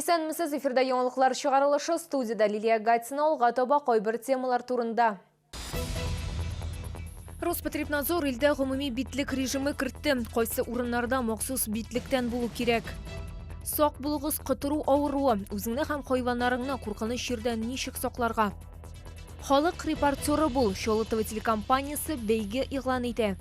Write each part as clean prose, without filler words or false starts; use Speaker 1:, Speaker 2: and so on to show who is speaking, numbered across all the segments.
Speaker 1: Исәнмесез, эфирда яңалыклар чыгарылышы, студиядә Лилия Гатина, алга таба кайбер темалар турында. Роспотребнадзор илдә гомуми битлек режимы кертте. Кайсы урыннарда махсус битлектән булу кирәк? Сак булыгыз, котыру авыруы. Үзеңне һәм хайваннарыңны куркыныч чирдән ничек сакларга? Халык репортеры бул! Чаллы ТВ телекомпаниясе бәйге игълан итә.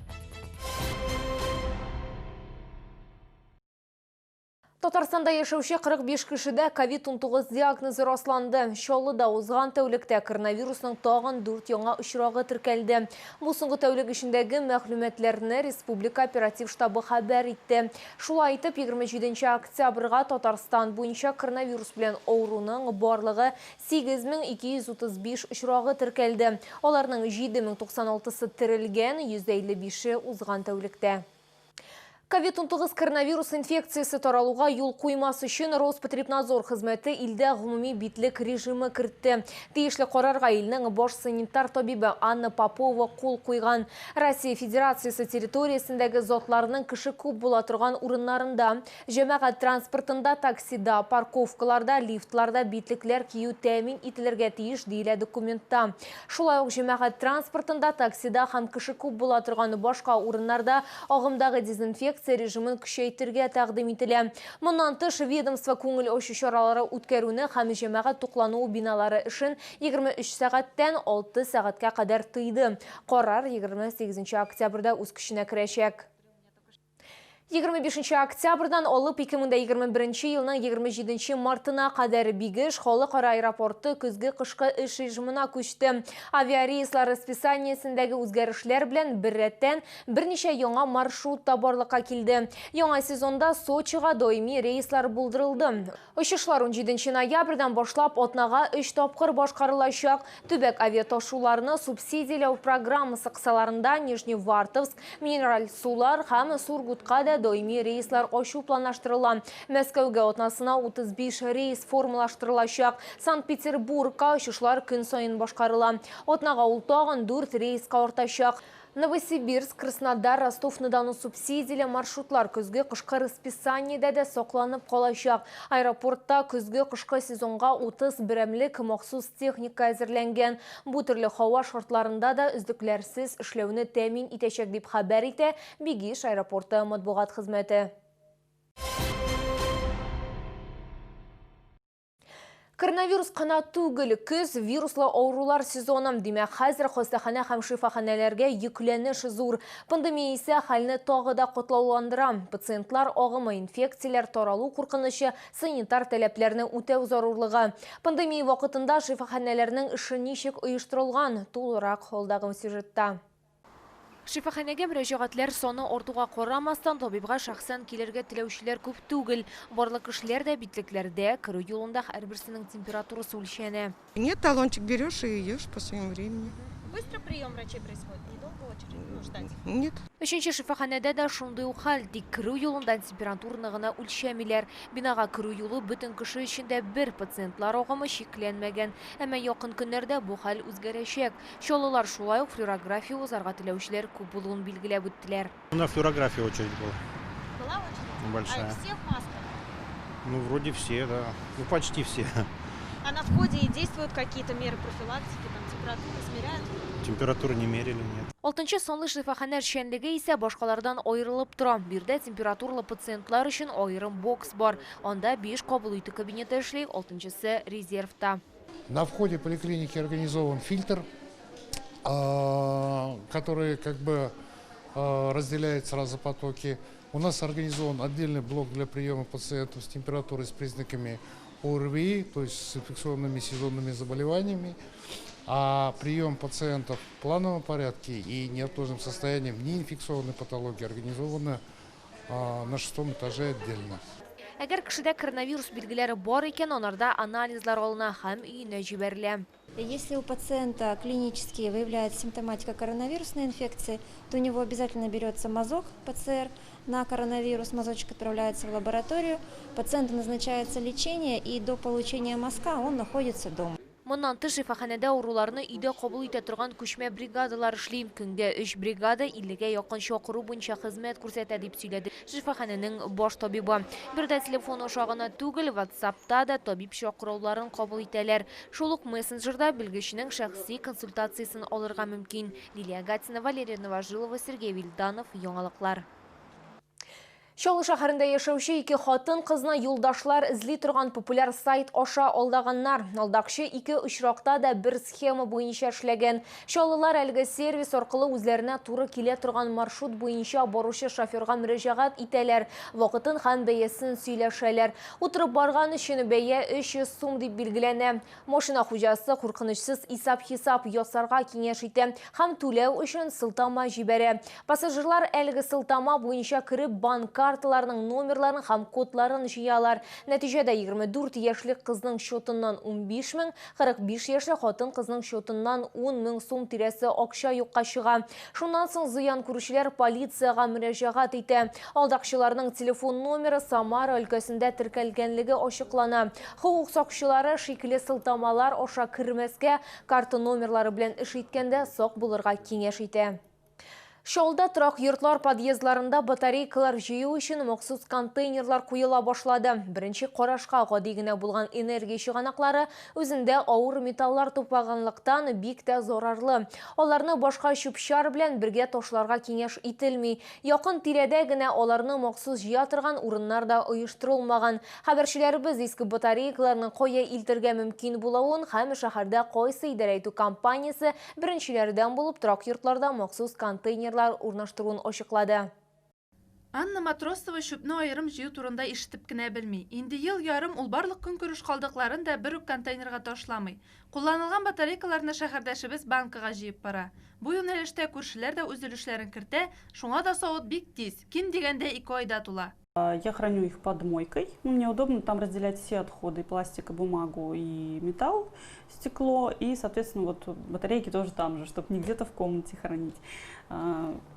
Speaker 1: Татарстанда яшәүче 45 кешедә ковид-19 диагнозы расланды. Чаллыда узган тәүлектә коронавирусның тагын 4 яңа очрагы теркәлде. Бу соңгы тәүлек эчендәге мәгълүматларны республика оператив штабы хәбәр итте. Шулай итеп, 27 октябрьгә Татарстан буенча коронавирус белән авыруның барлыгы 8235 очрагы теркәлде. Аларның 7096-сы терелгән, 155-е узган тәүлектә. Ковид-19 коронавирус инфекциясе таралуга юл куймас өчен Роспотребнадзор хезмәте илдә гомуми битлек режимы кертте. Тиешле карарга илнең баш санитар табибы Анна Попова кул куйган. Россия Федерациясе территориясендәге затларның кеше күп була торган урыннарында, җәмәгать транспортында, таксида, парковкаларда, лифтларда битлекләр кию тәэмин ителергә тиеш, диелә документта. Шулай ук җәмәгать транспортында, таксида һәм кеше күп була торган башка урыннарда агымдагы дезинфекция режимын көчәйтергә тәкъдим ителә. Моннан тыш, ведомство күңел ачу чаралары үткәрүне һәм җәмәгать туклануы биналары эшен 23 сәгатьтән 6 сәгатькә кадәр тыйды. Карар 28 октябрьдә үз көченә керәчәк. 25 октябрьдан алып 2021 елның 27 мартына кадәр Бигеш халыкара аэропорты көзге-кышкы эш режимына күчте. Авиарейслар расписаниесендәге үзгәрешләр белән беррәттән берничә яңа маршрут та барлыкка килде. Яңа сезонда Сочига даими рейслар булдырылды. Очышлар 17 ноябрьдән башлап атнага өч тапкыр башкарылачак. Төбәк авиаташуларны субсидияләү программасы кысаларында Нижневартовск, Минераль Сулар һәм Сургутка да даими рейслар ачу планлаштырыла. Мәскәүгә атнасына 35 рейс формалаштырылачак. Санкт-Петербургка очышлар көн саен башкарыла. Атнага ул тагын дүрт рейска артачак. Новосибирск, Краснодар, Ростов-на-Дону субсидияле маршрутлар көзге-кышкы расписаниедә дә сакланып калачак. Аэропортта көзге-кышкы сезонга 30 берәмлек махсус техника әзерләнгән. Бу төрле һава шартларында да өзлекләрсез эшләүне тәэмин итәчәк, дип хәбәр итә Бигиш аэропорты матбугат хезмәте. Коронавирус кына түгел, көз вируслы авырулар сезоны. Димәк, хәзер хастаханә һәм шифаханәләргә йөкләнеш зур. Пандемия исә хәлне тагы да катлауландыра. Пациентлар агымы, инфекцияләр таралу куркынычы, санитар таләпләрне үтәү зарурлыгы. Пандемия вакытында шифаханәләрнең эше ничек оештырылган? Тулырак алдагы сюжетта. Шифаханәгә мөрәҗәгатьләр саны артуга карамастан, табибка шәхсән килергә теләүчеләр күп түгел. Барлык кешеләр дә битлекләрдә, керү юлында һәрберсенең температурасы үлчәнә.
Speaker 2: Нет, талончик берешь и идешь по своему времени.
Speaker 3: Быстро прием врачей происходит? Недолго очередь, ну, ждать?
Speaker 2: Нет.
Speaker 1: Өченче шифаханәдә дә шундый ук хәл, тик керү юлында температураны гына үлчәмиләр. Бинага керү юлы бөтен кеше өчен дә бер, пациентлар агымы чикләнмәгән. Әмма якын көннәрдә бу хәл үзгәрәчәк. Чаллылар шулай ук флюорография узарга теләүчеләр күп булуын билгеләп үттеләр.
Speaker 4: На флюорографию очередь была.
Speaker 3: Была очередь?
Speaker 4: Большая.
Speaker 3: А все в масках?
Speaker 4: Ну, вроде все, да. Ну, почти все.
Speaker 3: А на входе и действуют какие-то меры профилактики, там температуру измеряют?
Speaker 4: Температуру не мерили, нет.
Speaker 1: Алтынчы санлы шифаханә эшчәнлеге исә башкалардан аерылып тора. Биредә температуралы пациентлар өчен аерым бокс бар. Анда биш кабул итү кабинеты эшли, алтынчысы резервта.
Speaker 5: На входе поликлиники организован фильтр, который как бы разделяет сразу потоки. У нас организован отдельный блок для приема пациентов с температурой с признаками ОРВИ, то есть с инфекционными сезонными заболеваниями. А прием пациентов в плановом порядке и неотложным состоянием неинфекционной патологии организовано на шестом этаже отдельно.
Speaker 1: Әгәр кешедә коронавирус билгеләре бар икән, анарда анализлар алына һәм өенә җибәрелә.
Speaker 6: Если у пациента клинически выявляется симптоматика коронавирусной инфекции, то у него обязательно берется мазок ПЦР на коронавирус, мазочек отправляется в лабораторию, пациенту назначается лечение, и до получения мазка он находится дома.
Speaker 1: Моннан тыш, шифаханәдә авыруларны өйдә кабул итә торган күчмә бригадалар эшли. Көнгә өч бригада 50 гә якын чакыру буенча хезмәт күрсәтә, дип сөйләде шифаханәнең баш табибы. Биредә телефон аша гына түгел, WhatsApp-та да табиб чакыруларын кабул итәләр. Шул ук мессенджерда белгечнең шәхси консультациясен алырга мөмкин. Лилия Гатина, Валерия Новожилова, Сергей Вильданов, Яңалыклар. Чаллы шәһәрендә яшәүче ике хатын-кызны юлдашлар эзли торган популяр сайт аша алдаганнар. Алдакчы ике очракта да бер схема буенча эшләгән. Чаллылар әлеге сервис аркылы үзләренә туры килә торган маршрут буенча баручы шоферга мөрәҗәгать итәләр, вакытын һәм бәясен сөйләшәләр. Утырып барган өчен бәя 300 сум дип билгеләнә. Машина хуҗасы куркынычсыз исәп-хисап ясарга киңәш итә һәм түләү өчен сылтама җибәрә. Пассажирлар әлеге сылтама буенча кереп банк карталарының номерларын һәм кодларын җыялар. Нәтиҗәдә 24 яшьлек кызның счетыннан 15 мең, 45 яшьлек хатын-кызның счетыннан 10 мең сум тирәсе акча юкка чыга. Шуннан соң зыян күрүчеләр полициягә мөрәҗәгать итә. Алдакчыларның телефон номеры Самара өлкәсендә теркәлгәнлеге ачыклана. Хокук сакчылары шикле сылтамалар аша кермәскә, карта номерлары белән эш иткәндә сак булырга киңәш итә. Чаллыда торак йортлар подъездларында батарейкалар җыю өчен махсус контейнерлар куела башлады. Беренче карашка гади генә булган энергия чыганаклары үзендә авыр металлар туплаганлыктан бик тә зарарлы. Аларны башка чүп-чар белән бергә ташларга киңәш ителми. Якын тирәдә генә аларны махсус җыя торган урыннар да оештырылмаган. Хәбәрчеләребез иске батарейкаларны кая илтергә мөмкин булуын һәм шәһәрдә кайсы идарә итү компаниясе беренчеләрдән булып торак йортларда махсус контейнерлар урнаштыруын ачыклады.
Speaker 7: Анна Матросова чүпне аерым җыю турында ишетеп кенә белми. Инде ел ярым ул барлык көнкүреш калдыкларын да бер үк контейнерга ташламый. Кулланылган батарейкаларны шәһәрдәшебез банкага җыеп бара. Бу юнәлештә күршеләр дә үз өлешләрен кертә, шуңа да савыт бик тиз, ким дигәндә ике айда тула.
Speaker 8: Я храню их под мойкой. Ну, мне удобно там разделять все отходы, пластик, и бумагу, и металл, стекло. И, соответственно, вот батарейки тоже там же, чтобы не где-то в комнате хранить.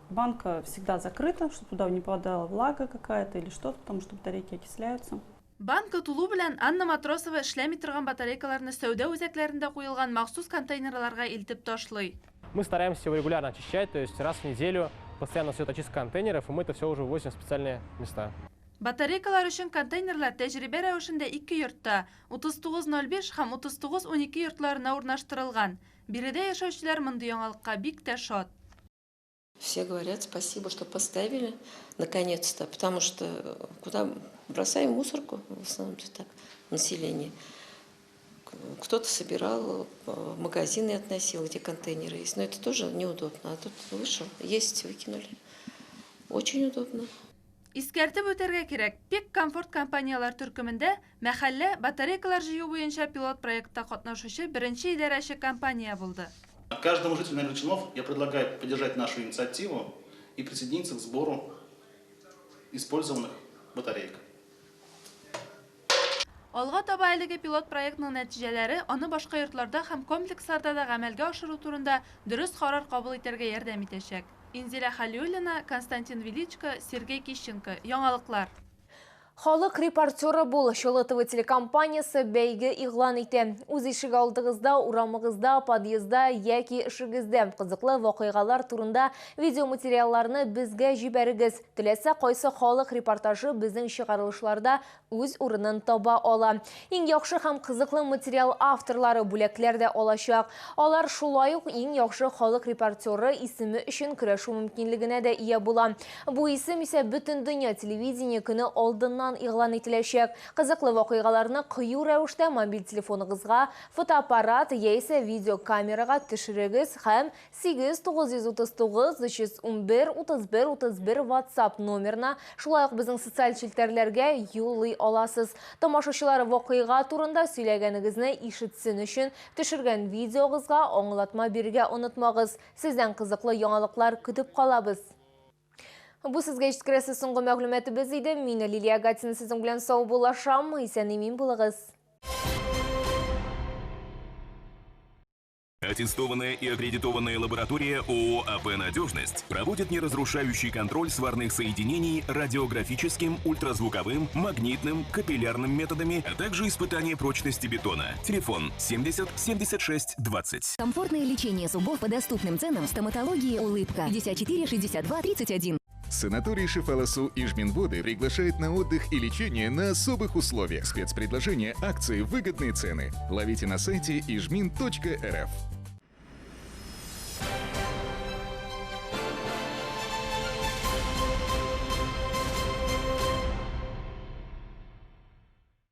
Speaker 8: Банка всегда закрыта, чтобы туда не попадала влага какая-то или что-то, потому что батарейки окисляются.
Speaker 7: Банка тулу белән Анна Матросова эшләми торган батарейкаларны сәүдә үзәкләрендә куелган махсус контейнерларга илтеп ташлый.
Speaker 9: Мы стараемся его регулярно очищать, то есть раз в неделю постоянно все это очистка контейнеров, и мы это все уже вывозим в специальные места.
Speaker 7: Батарейкалар өчен контейнерлар тәҗрибә рәвешендә ике йортта, 3905 һәм 3912 йортларына урнаштырылган. Биредә яшәүчеләр мондый яңалыкка бик тә шат.
Speaker 10: Все говорят спасибо, что поставили наконец-то, потому что куда бросаем мусорку, в основном так, население. Кто-то собирал, в магазины относил, где контейнеры есть, но это тоже неудобно. А тут вышел, есть, выкинули. Очень удобно.
Speaker 7: Искәртеп үтәргә кирәк, Пик Комфорт компанияләр төркемендә мәхәллә батарейкалар җыю буенча пилот проектта катнашучы беренче идарәче компания булды.
Speaker 11: Каждому жителю Набережных Челнов я предлагаю поддержать нашу инициативу и присоединиться к сбору использованных батареек.
Speaker 7: Алга таба әлеге пилот проектның нәтиҗәләре аны башка йортларда һәм комплексларда да гамәлгә ашыру турында дөрес карар кабул итәргә ярдәм итәчәк. Инзилә Хәлиуллина, Константин Величко, Сергей Кищенко. Яңалыклар.
Speaker 1: Халык репортеры бул. Чаллы ТВ телекомпаниясе бәйге игълан итә. Үз ишек алдыгызда, урамыгызда, подъездда яки эшегездә кызыклы вакыйгалар турында видеоматериалларны безгә җибәрегез. Теләсә кайсы халык репортажы безнең чыгарылышларда үз урынын таба ала. Иң яхшы һәм кызыклы материал авторлары бүләкләр дә алачак. Алар шулай ук иң яхшы халык репортеры исеме өчен көрәшү мөмкинлегенә дә ия була. Бу исем исә бөтен дөнья телевидение көне алдыннан игълан ителәчәк. Кызыклы вакыйгаларны кыю рәвештә мобиль телефоныгызга, фотоаппарат яисә видеокамерага төшерегез һәм 8 939 311 31 31 WhatsApp номерына, шулай ук безнең социаль челтәрләргә юллый аласыз. Тамашачылар вакыйга турында сөйләгәнегезне ишетсен өчен төшергән видеогызга аңлатма бирергә онытмагыз. Сездән кызыклы яңалыклар көтеп калабыз. Бу сезгә җиткерәсе соңгы мәгълүматыбыз иде. Мин Лилия Гатина сезнең белән саубуллашам. Исән имин булыгыз.
Speaker 12: Аттестованная и аккредитованная лаборатория ООО «АП Надежность» проводит неразрушающий контроль сварных соединений радиографическим, ультразвуковым, магнитным, капиллярным методами, а также испытание прочности бетона. Телефон 70 76 20.
Speaker 13: Комфортное лечение зубов по доступным ценам в стоматологии «Улыбка» 54 62 31.
Speaker 14: Санаторий Шифаласу Ижминводы приглашает на отдых и лечение на особых условиях. Спецпредложения, акции, выгодные цены. Ловите на сайте ижмин.рф.